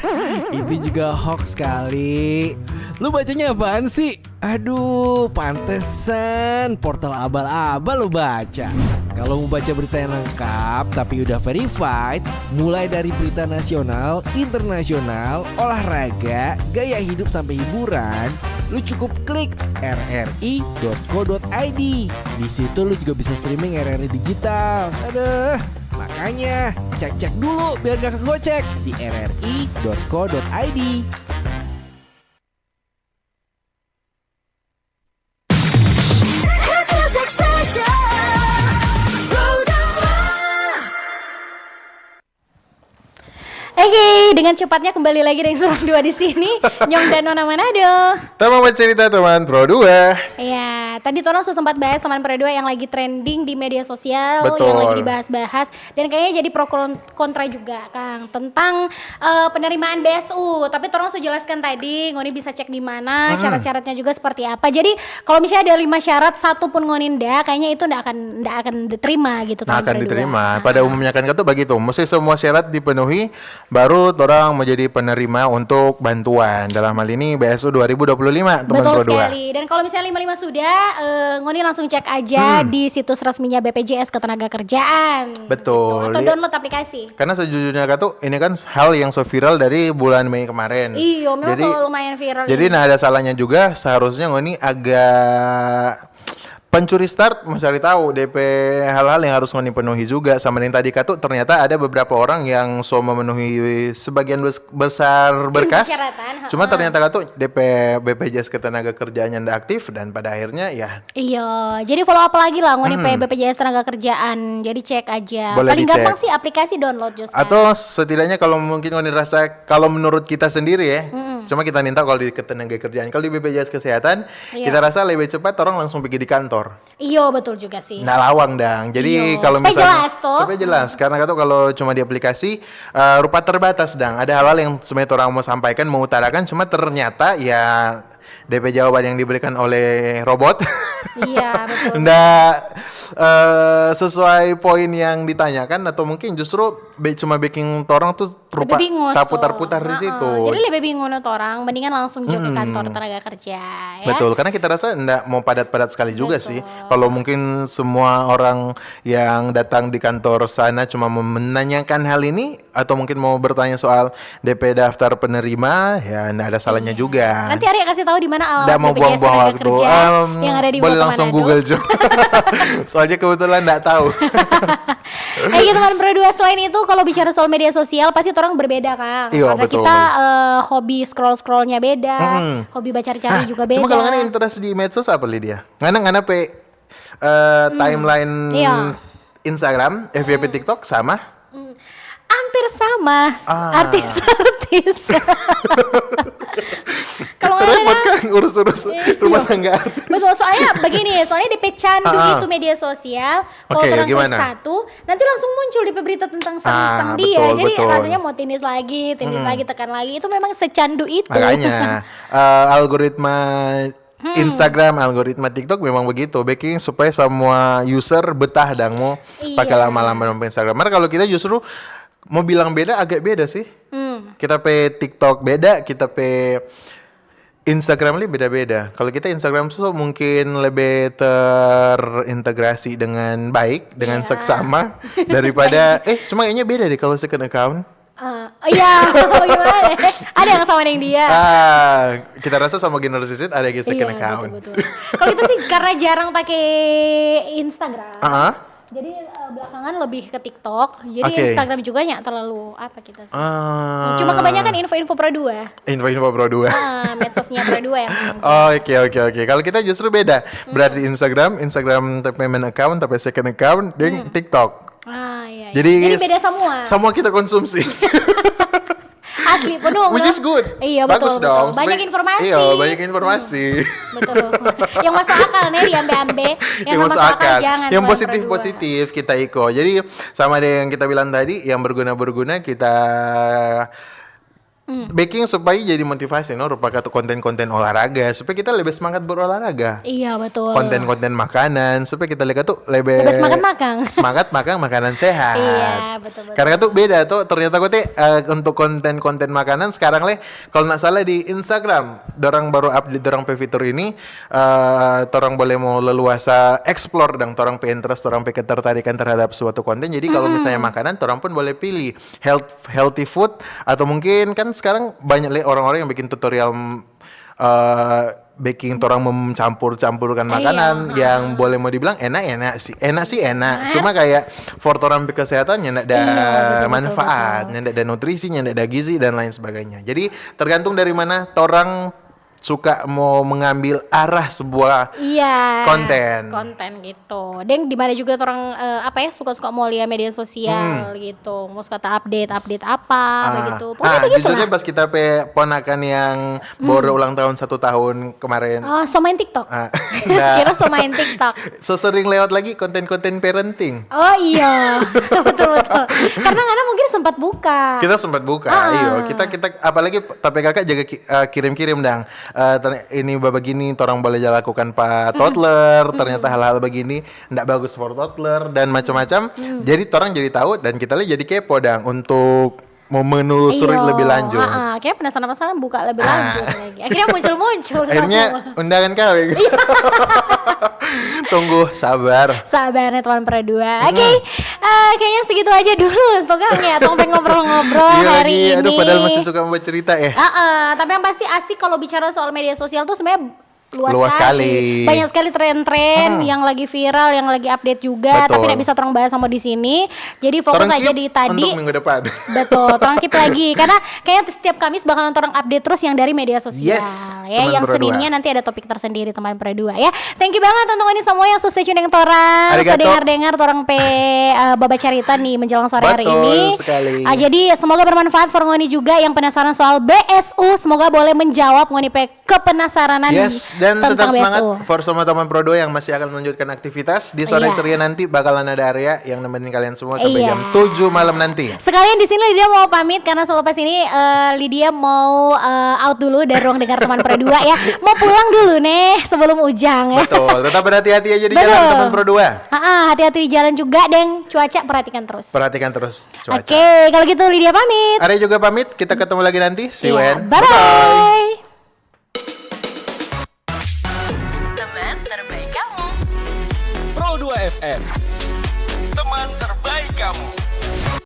itu juga hoax kali. Lu bacanya apaan sih? Aduh, pantesan portal abal-abal lo baca. Kalau mau baca berita yang lengkap tapi udah verified, mulai dari berita nasional, internasional, olahraga, gaya hidup sampai hiburan, lu cukup klik r r i dot co dot i d. Di situ lu juga bisa streaming R R I digital. Aduh, makanya cek-cek dulu biar gak kegocek di r r i dot co dot i d. Oke, dengan cepatnya kembali lagi dengan orang dua di sini, Nyong dan Nona Manado. Teman bercerita teman Pro dua. Ya, tadi Tona sudah sempat bahas teman Pro dua yang lagi trending di media sosial, Betul. yang lagi dibahas-bahas, dan kayaknya jadi pro kontra juga, Kang, tentang uh, penerimaan B S U. Tapi Tona sudah jelaskan tadi, ngoni bisa cek di mana, hmm. syarat-syaratnya juga seperti apa. Jadi kalau misalnya ada lima syarat, satu pun ngoni nda, kayaknya itu nda akan nda akan diterima gitu. Nah, akan diterima. Nah. Pada umumnya kan itu begitu. Mesti semua syarat dipenuhi, baru orang menjadi penerima untuk bantuan. Dalam hal ini B S U dua ribu dua puluh lima, teman Betul sekali. Dan kalau misalnya lima-lima sudah, eh, ngoni langsung cek aja hmm. di situs resminya B P J S Ketenagakerjaan. Betul. Gitu. Atau download aplikasi. Karena sejujurnya kata ini kan hal yang so viral dari bulan Mei kemarin. Iya, memang jadi, lumayan viral. Jadi ini. Nah, ada salahnya juga, seharusnya ngoni agak pencuri start mencari tahu D P hal-hal yang harus ngoni penuhi juga sama yang tadi katu. Ternyata ada beberapa orang yang so memenuhi sebagian besar berkas, cuma ternyata katu D P B P J S Ketenagakerjaannya ndak aktif dan pada akhirnya ya. Iya, jadi follow up lagi lah ngoni hmm. P B P J S Tenaga Kerjaan. Jadi cek aja. Boleh Paling dicek. gampang sih aplikasi download just. Atau setidaknya kalau mungkin ngoni rasa kalau menurut kita sendiri ya, mm -mm. cuma kita minta kalau di Ketenagakerjaan, kalau di B P J S Kesehatan, iya. kita rasa lebih cepat orang langsung pergi di kantor. Iyo, betul juga sih. Nda lawang dang. Jadi kalau misalnya jelas, toh? Supaya jelas, karena kata kalau cuma di aplikasi uh, rupa terbatas dang. Ada hal-hal yang sebenarnya orang mau sampaikan, mau utarakan, cuma ternyata ya D P jawaban yang diberikan oleh robot. Iya, betul. Nda uh, sesuai poin yang ditanyakan atau mungkin justru be, cuma bikin orang tuh rupa taputar-putar di situ. Jadi lebih bingung orang, mendingan langsung juga ke kantor tenaga kerja ya. Betul, karena kita rasa ndak mau padat-padat sekali juga Betul. sih. Kalau mungkin semua orang yang datang di kantor sana cuma menanyakan hal ini atau mungkin mau bertanya soal D P daftar penerima, ya ndak ada salahnya iya. juga. Nanti Arya kasih tahu di mana alamat mau B P J S buang-buang waktu. Kerja um, yang ada di Boleh langsung Google juga. Soalnya kebetulan ndak tahu. Eh gitu teman Pro dua, selain itu kalau bicara soal media sosial pasti orang berbeda kan. Iyo, Karena betul. kita uh, hobi scroll-scrollnya beda, hmm. hobi baca cari juga beda. Cuma kalau ngana interest di medsos apa Lydia? Ngana ngana pe uh, timeline iya. Instagram, F Y P, TikTok sama? Hmm. Hampir sama ah. artis-artis. Kalau repot kan urus-urus iya. rumah tangga artis. Betul, soalnya begini, soalnya dipecandu ah. itu media sosial. Kalau okay, orang gimana? Satu, nanti langsung muncul di berita tentang sang, ah, sang dia. Betul, Jadi betul. rasanya mau tinis lagi, tinis hmm. lagi, tekan lagi. Itu memang secandu itu. Makanya uh, algoritma hmm. Instagram, algoritma TikTok memang begitu, bikin supaya semua user betah dang mau iya. pakai lama-lama dalam Instagram. Karena kalau kita justru mau bilang beda, agak beda sih. Hmm. Kita pe TikTok beda, kita pe Instagram ini beda-beda. Kalau kita Instagram tuh mungkin lebih terintegrasi dengan baik, dengan yeah. seksama daripada eh cuma kayaknya beda deh kalau second account. Uh, iya, gimana? Ada yang sama dengan dia. Ah, kita rasa sama generasi Z ada yang second iya, account. Betul, betul. Kalau itu sih karena jarang pakai Instagram. Uh -huh. Jadi eh, belakangan lebih ke TikTok. Jadi Oke. Instagram juga nggak terlalu apa kita sih. Ah, Cuma kebanyakan info-info Pro dua. Info-info Pro dua. Ah, medsosnya Pro dua yang. Oke, oke, oke. Kalau kita justru beda. Berarti Instagram, Instagram tapi main account, tapi second account, dan TikTok. Ah, iya, iya. Jadi, Jadi beda semua. Semua kita konsumsi. Asli penuh. Which is good. Iya, Bagus betul, dong. betul. Banyak Supaya- informasi. Iya, banyak informasi. Betul. Yang masuk akal nih diambe-ambe. Yang, Yang nggak masuk masuk akal, akal. Jangan. Yang Pro positif-positif kita iko. Jadi sama deng yang kita bilang tadi, yang berguna-berguna kita Hmm. bikin supaya jadi motivasi, no, rupa kata konten-konten olahraga supaya kita lebih semangat berolahraga. Iya, betul. Konten-konten makanan supaya kita lihat tuh lebih Lebih semangat makan. Semangat makan makanan sehat. Iya, betul, betul. Karena tuh beda tuh, ternyata gue teh eh, untuk konten-konten makanan sekarang leh, kalau nggak salah di Instagram, dorang baru update dorang pe fitur ini, eh torang boleh mau leluasa explore dang torang pe interest, torang pe ketertarikan terhadap suatu konten. Jadi kalau misalnya makanan, torang pun boleh pilih health healthy food, atau mungkin kan sekarang banyak leh orang-orang yang bikin tutorial eh baking, torang mencampur-campurkan Iya, makanan ha. Yang boleh mau dibilang enak-enak sih, enak sih enak, cuma kayak for torang pe kesehatan nyanda ada Iya, betul, betul, manfaat, nyanda ada nutrisi, nyanda ada gizi dan lain sebagainya. Jadi tergantung dari mana torang suka mau mengambil arah sebuah Iya. Konten. Konten gitu. Deng di mana juga orang eh, apa ya, suka-suka mau lihat media sosial gitu. Mau suka update, update apa begitu. Pokoknya ah, begitu jujurnya lah. Pas kita pe ponakan yang baru ulang tahun satu tahun kemarin. Oh, so main TikTok. Ah, nah, Kira so main TikTok. So sering lewat lagi konten-konten parenting. Oh iya, betul betul. Karena ngana mungkin sempat buka. Kita sempat buka, Ah. iyo. Kita kita apalagi tapi kakak jaga ki- eh, kirim-kirim dang. Eh, ter- ini babagini torang boleh ja lakukan pa toddler, ternyata hal-hal begini ndak bagus for toddler dan macam-macam. Jadi torang jadi tahu dan kita lagi jadi kepo dang untuk mau menelusuri Iyo, lebih lanjut. ah, ah. Akhirnya penasaran-penasaran buka lebih lanjut lagi. Akhirnya muncul-muncul. Akhirnya undangan kawin. Tunggu, sabar. Sabar nih teman Pro dua. Oke, eh, kayaknya segitu aja dulu. Pokoknya ya, tong pengen ngobrol-ngobrol Iya hari lagi, aduh ini. Padahal masih suka buat cerita eh. Ah, ah, tapi yang pasti asik kalau bicara soal media sosial tuh sebenarnya luas, Luas sekali. Banyak sekali tren-tren yang lagi viral, yang lagi update juga, Betul. tapi nggak bisa orang bahas sama di sini. Jadi fokus Torang aja keep di tadi. Untuk minggu depan. Betul, orang keep lagi karena kayaknya setiap Kamis bakalan orang update terus yang dari media sosial. Yes, Ya, teman yang Pro dua. Seninnya nanti ada topik tersendiri teman Pro dua ya. Thank you banget untuk ini semua yang so stay tune dengan torang, Arigato. So dengar-dengar torang pe eh, baba cerita nih menjelang sore hari Betul ini. sekali. Ah, jadi semoga bermanfaat for ngoni juga yang penasaran soal B S U, semoga boleh menjawab ngoni pe kepenasaranan Yes, dan tentang tetap semangat B S U. For semua teman Pro dua yang masih akan melanjutkan aktivitas. Di sore Iya. ceria nanti bakalan ada Arya yang nemenin kalian semua sampai Iya. Jam tujuh malam nanti. Sekalian di sini Lydia mau pamit karena selepas ini eh, Lydia mau eh, out dulu dari ruang dengar teman Pro dua ya. Mau pulang dulu nih sebelum ujang ya. Betul, tetap berhati-hati aja di Betul. Jalan teman Pro dua. Ha-ha, hati-hati di jalan juga, deng cuaca perhatikan terus. Perhatikan terus cuaca. Oke, kalau gitu Lydia pamit. Arya juga pamit, kita ketemu lagi nanti. See you Iya, and bye-bye. Teman terbaik kamu. Pro dua F M. Teman terbaik kamu.